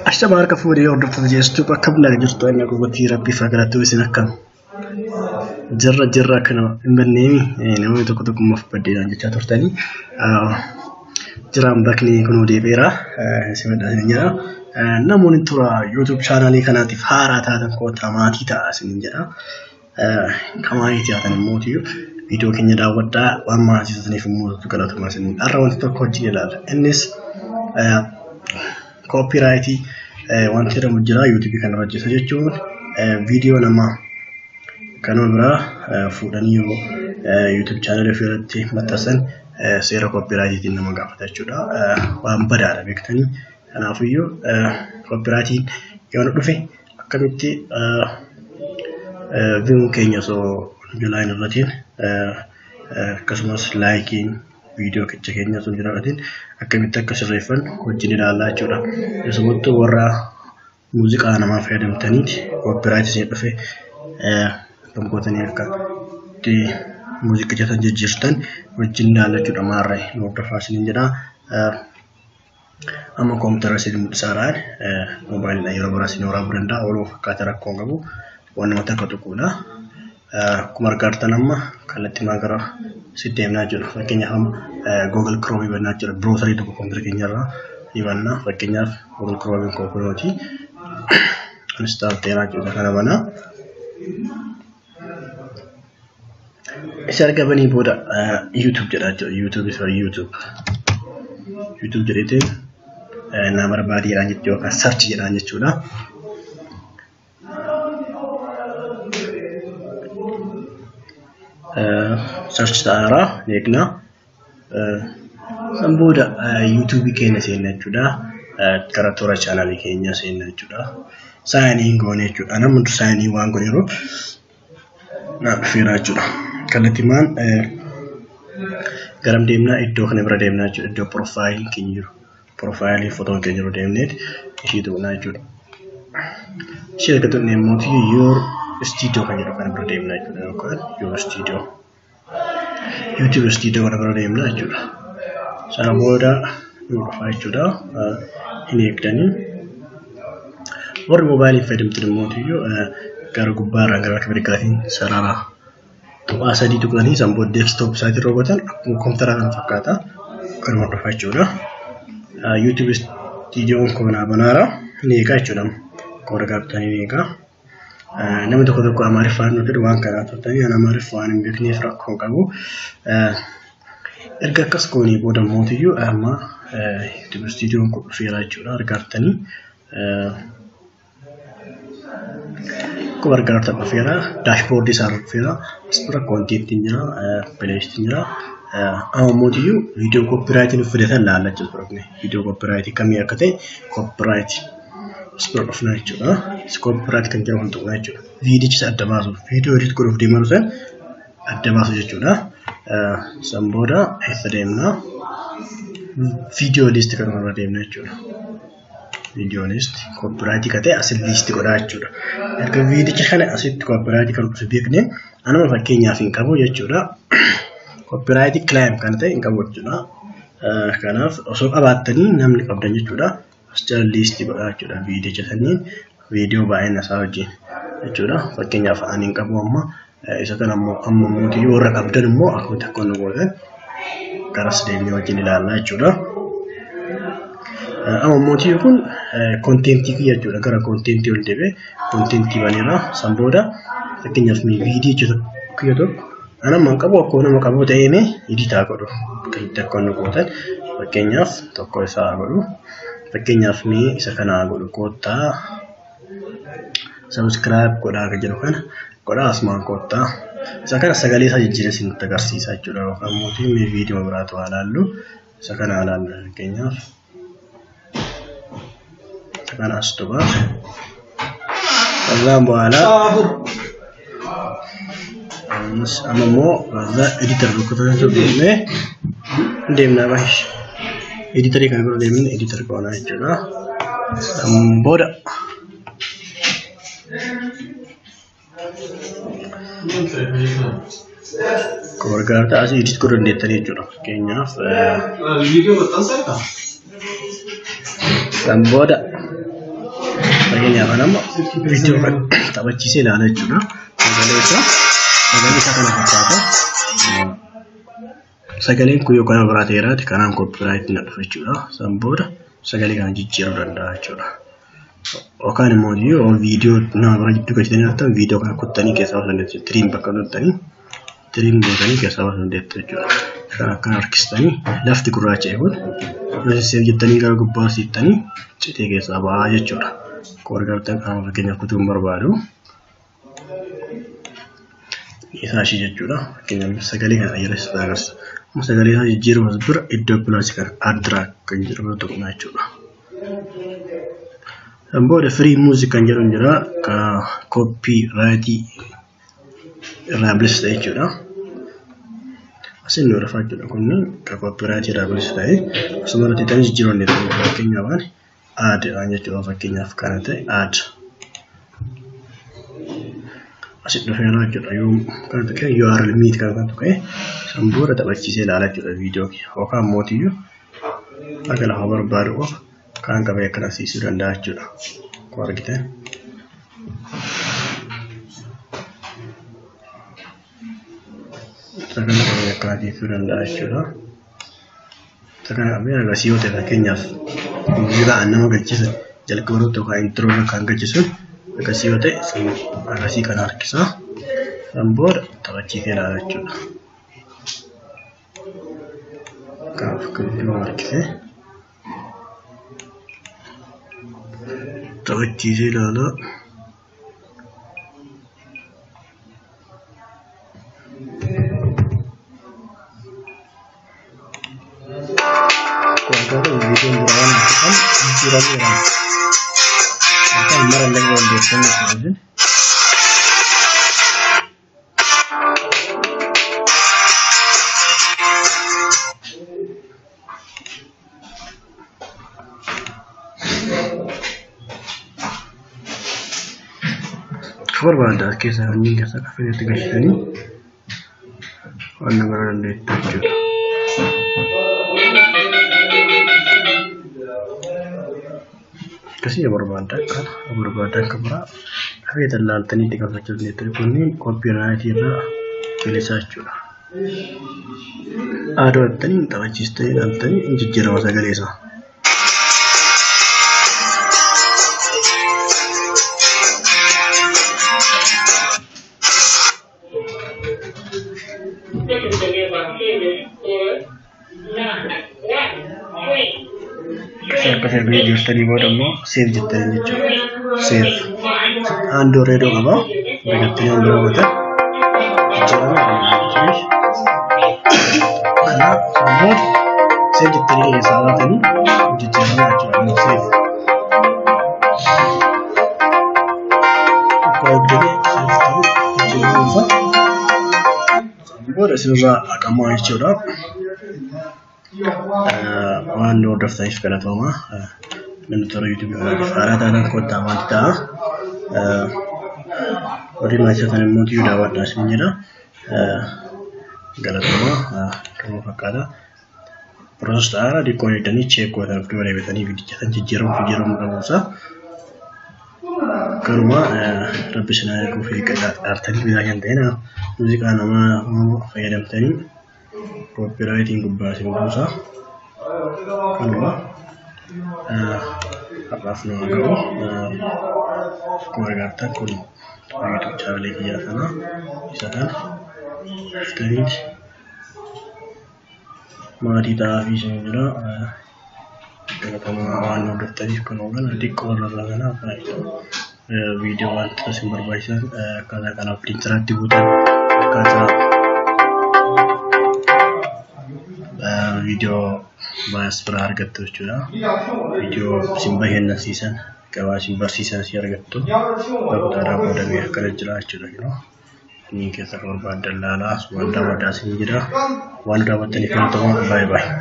Ashama harka fuudhee hordoftoota jechuun bakka bunaa jirtu inni gurgurtii rabbii fagaraatti isin akkam jirra jirra kana hin banneemi namoonni tokko tokko immoo baddeedhaan jechaa turtanii jiraan bakni kun deebi'eera isin badhaasanii jira. Namoonni tura YouTube chaanaalii kanaatiif haaraa taatan kootaa maatii ta'a isin jedha. Kan maatii taatan immoo viidiyoo keenya daawwadhaa waan maatii taataniif immoo galatooma isin. Har'a wanti tokko wajjin ilaalla. Innis koopiraayitii wanti jedhamu jira YouTube kana hojjeta jechuun viidiyoo namaa kanuma biraa fuudhanii yoo YouTube chaanaalii ofii irratti maxxansan seera koopiraayitiitiin nama gaafata jechuudha. Waan badaadha beektanii. Kanaafiyyuu koopiraayitiin yoo nu dhufe akkamitti view'n keenya osoo jalaa hin irratiin akkasumas laayikiin viidiyoo keenya osoo hin irratiin akkamitti akka sirreeffannu wajjin ilaallaa jechuudha. Keessumattuu warra muuziqaa namaa fayyadamtaniiti koopiraayitii isin dhufe kan akka itti muuziqicha san jijjiirtan wajjin ilaalla jechuudha. Maarree nu hordofaa isiniin jedha. Amma koompitara isin mul'isaadhaan moobaayiliidhaan yeroo biraa isin waraabuu danda'a. Ooluu fakkaata rakkoo hin qabu. Waan namatti akka tuquudha. Akkuma argaa jirtan amma kallattii maa gara si deemnaa jiru. Fakkeenyaaf amma Google Chrome bannaa jira. Browserii tokko koompitara keenya irraa ni banna. Fakkeenyaaf Google Chrome koo kunooti. Install ta'eera jechuudha kana banaa. Isa erga banii booda YouTube jedhaa jira. YouTube sorry YouTube. YouTube jedheetiin na barbaadi jedhaan jechuudha yookaan search jedhaan jechuudha. Search ta'aara eegna. San booda YouTube keenya seenna jechuudha. Gara toora chaanaalii keenya seenna jechuudha. Saayinii goone jechuudha. Namni hundi saayinii waan godheeruuf na dhufeera jechuudha. Kallattiimaan garam deemnaa iddoo kana bira deemnaa jechuudha. Iddoo piroofaayiliin keenya jiru. Piroofaayilii fotoon keenya jiru deemneet ishii tuqnaa jechuudha. Ishii erga tuqnee immoo your studio kan jedhu kana bira deemnaa jechuudha yookaan your studio. YouTube studio kana bira deemnaa jechuudha. Sana booda nu dhufa jechuudha. Hin eegdanii. Warri moobaayilii fayyadamtan immoo gara gubbaarraan gara harka mirgaatiin sarara tuqaa sadii tuqanii san booda desktop isaatiin roobatan akkuma koompitaraa kana fakkaata. Kanuma dhufa jechuudha. YouTube studioon kun banaara ni eegaa jechuudha. Qooda gaabtanii ni eegaa. Namni tokko tokko Amaariffaan nu jedhu waan kanaa turtanii ani Amaariffaa waan hin beekneef rakkoo hin qabu. Erga akkas goonee booda mootiyyuu amma YouTube studioon kun dhufeera jechuudha. Argaa jirtanii. Akkuma argaa jirtan dhufeera. Daashboordii isaa dhufeera. As bira koontentiin jira. Pileelistiin jira. Amma mootiyyuu viidiyoo koopiraayitii nuuf fidatan laalla jechuudha. Viidiyoo koopiraayitii kamii akka ta'e koopiraayitii as bira dhufna jechuudha. Koopiraayitii kan jedhamu tuqna jechuudha. Viidiyicha adda baasuuf viidiyoo edit godhuuf deemaa dhufan adda baasu jechuudha. San booda eessa deemna? Viidiyoo liistii kan irra deemna jechuudha. Viidiyoo liistii koopiraayitii kan ta'e asin liistii godhaa jechuudha. Erga viidicha kana asitti koopiraayitii kan dhufe beekne anuma fakkeenyaaf hin qabu jechuudha. Koopiraayitii kilaayim kan ta'e hin qabu jechuudha. Kanaaf osoo qabaattanii namni qabdan jechuudha. As jala liistii godhaa jechuudha. Viidicha saniin viidiyoo baay'ina isaa wajjin jechuudha. Fakkeenyaaf ani hin qabu amma isa kana immoo amma mootii warra qabdan immoo akkamitti akka nu gootan garas deemnee wajjin ilaallaa jechuudha. Amma mootii kun koontentii kiyya jechuudha. Gara koontentii ol deebi'ee koontentii baneera. San booda fakkeenyaaf viidiyoo kiyya tokko ani amma hin qabu akkuma nama qabu ta'ee mee editaa godhu. Akkamitti akka nu gootan fakkeenyaaf tokko isaa godhu. Fakkeenyaaf mee isa kana godhu koottaa subscribe godhaa kan jedhu kana godhaa asumaan koottaa. Isa kana sagalee isaa jijjiiree isinitti agarsiisa jechuudha. Yookaan mootii mee viidiyoo biraatu haa ilaallu. Isa kana haa ilaallu fakkeenyaaf. Isa kana as tuqaa. ከዛም በኋላ amma immoo ከዛ ኤዲተር gootanii deemnaa baay'ee editarii kana bira deemnee editor goonaa jechuudha. San booda akkuma argaa jirtan asii edit godhuu dandeettanii jechuudha. Fakkeenyaaf Viidiyoo maxxansa san booda Fakkeenyaaf amma viidiyoo kan taphachiisee ilaala jechuudha. Sagalee isaa kana fakkaata. Sagaleen kun yookaan biraa ta'eeraati kanaan koppiraayitiin na dhufa jechuudha. San booda sagalee kana jijjiiruu danda'a jechuudha. Yookaan immoo yoo viidiyoo nama bira gidduu galchitanii jirtan viidiyoo kana kuttanii keessaa baasuu dandeessu. Tiriin bakka tuttanii tiriin gootanii keessaa baasuu dandeessu jechuudha. Kan akkana harkistanii lafti gurraacha'e kun yoo save jettanii gara gubbaa siittanii citee keessaa ba'a jechuudha. Akkuma argitan qaama fakkeenyaaf kutuu hin barbaadu. Isaa ishee jechuudha. Fakkeenyaaf sagalee kana yeroo agarsiisa. Amma sagalee isaa jijjiiruuf as bira iddoo pilaasii kana add kan jedhamu tuqna jechuudha. San booda free music kan jedhu jira. Copyright irraa bilisa ta'e jechuudha. Asin nu rafaa jechuudha. Kunniin kan copyright irraa bilisa ta'e asuma irratti ta'anii jijjiiruu dandeessu. Fakkeenyaaf add jechuudha. Fakkeenyaaf kana ta'e add. Asitti dhufeera jechuudha. Yoo kana tuqe URL meet kana tuqe san booda taphachiisee ilaala jechuudha viidiyoo yookaan mootiyyuu akka lafa barbaadu qofa kan qabee akkana siisuu danda'a jechuudha. Akkuma argitan. Isa kana qabee akkana siisuu danda'a jechuudha. Isa kana qabee agarsiisuu yoo ta'e fakkeenyaaf muuziqaa nama galchisan jalqaba irratti yookaan intiroo kan galchisun akkasii yoo ta'e akkasii kana harkisa. San booda taphachiisee ilaala jechuudha. Kanaaf akkasitti yoo harkise taphachiisee ilaala. Akkuma viidiyoon biraa waan hojjetan jijjiirameera. Akka mara illee dandeessanii jechuudha. Barbaada keessa kanneen keessa kafeetti galchitanii waan nama dandeettu jechuudha. Akkasii barbaada kana barbaada kan biraa kafee tallaaltanii itti galfachuu dandeettu. Kunneen koppiraayitii irraa bilisa jechuudha. Aaduu jettanii taphachiistanii ilaaltanii hin jijjiirama sagalee isaa. This is the mailbox service for 9 1 3 Akkasii akka sirbii jirtanii booda immoo save jettanii jechuudha. Save. 1. Aandoo reedoo qaba. Argattanii waan biroo gootan jijjiirama jechuudha. Kanaaf san booda save jettanii keessaa baatanii jijjiirama jechuudha. Save. Akkuma argitanii save ta'uu jijjiiramuu isaa booda isinirraa haqamaa jechuudha. Waan nu hordoftaniif galatoomaa. Namni toora yuutuubii kanaaf haaraa taanaan kottaa wanti ta'a. Warri maatii taatan immoo tiyyuu daawwadhaa isin jedha. Galatoomaa kanuma fakkaata. Pirooses ta'aara xiqqoo eegdanii cheek gootan of duuba deebitanii viidicha san jijjiiramuu fi jijjiiramuu dhabuusaa. Kanuma rabbi isin haa eeguu fi dhaartanii bitaa kan ta'in muuziqaa namaa fayyadamtanii koppiraayitiin gubbaa isin buusa. Kanuma har'aaf nu haa ga'u. Akkuma argitan kun yuutuub chaanalee kiyyaa kana isa kana dhuftaniiti maatii ta'aa fi isin jira. Galatoomaa waan nu hordoftaniif kun kana xiqqoo irraa kana viidiyoo wantoota isin barbaachisan akkaataa kanaaf piriintaraatti guutan akkaataa viidiyoo baay'ee biraa argattu jechuudha. Viidiyoo isin bashannansiisan gabaa isin barsiisan si argattu kutaadhaan qoodamee akkana jira jechuudha. Inni keessa kan barbaaddan ilaalaa waan daawwadhaa isin jira. Waan daawwattaniif galatoomaa baay'ee baay'ee.